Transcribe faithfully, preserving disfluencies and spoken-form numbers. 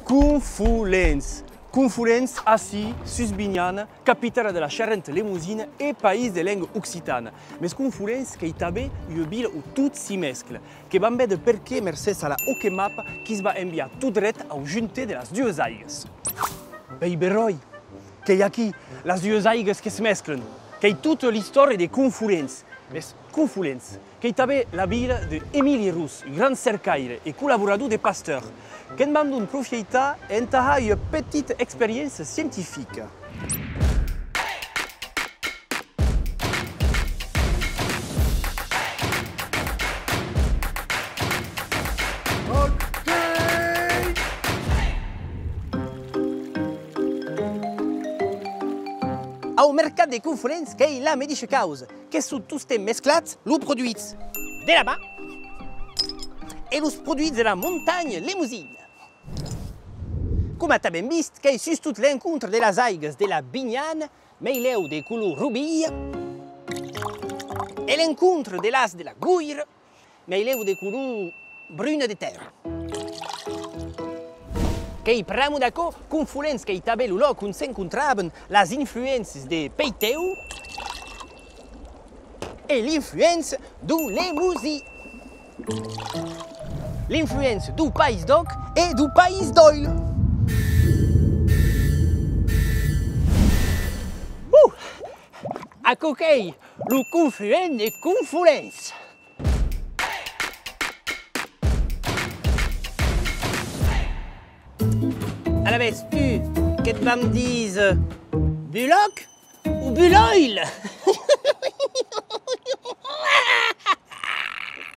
Conflents! Conflents, ací, sus Vinhana, capitala de la Charente lemosina e país de lenga occitana. Mes Conflents qu'ei tanben ua vila on tot s'i mescla. Que vam véder perqué mercés a la Hockey Map qui's va enviar tot dret au junte de las duas aigas. Bèi beròi! Qu'ei aquí, las duas aigas que's mesclan. Qu'ei tota l'istòria de Conflents. Mes Conflents, qu'ei tanben la vila de Emili Ros, un gran cercaire e collaborador de Pasteur. Que'n vam donc profieitar entà har ua petita experiéncia scientifica. Au mercat de Conflents qu'ei la medisha causa, que son tostemps mesclats los produits de la mar e los produits de la montanha lemosina. Coma t'avem vist, qu'ei sustot l'encontre de las aigas de la Vinhana, meilèu de color robilha, e l'encontre de las de la Goira, meilèu de color bruna de tèrra. Qu'ei pr'amor d'aquò, Conflents qu'ei tanben lo lòc on s'encontravan las influéncias de Peitèu e l'influéncia deu Lemosin. L'influéncia deu País d'Òc e deu País d'Òil. Uh! Aquò qu'ei lo confluent de Conflents. Alavetz, tu, que't vam díser Bulòc o Bulòil?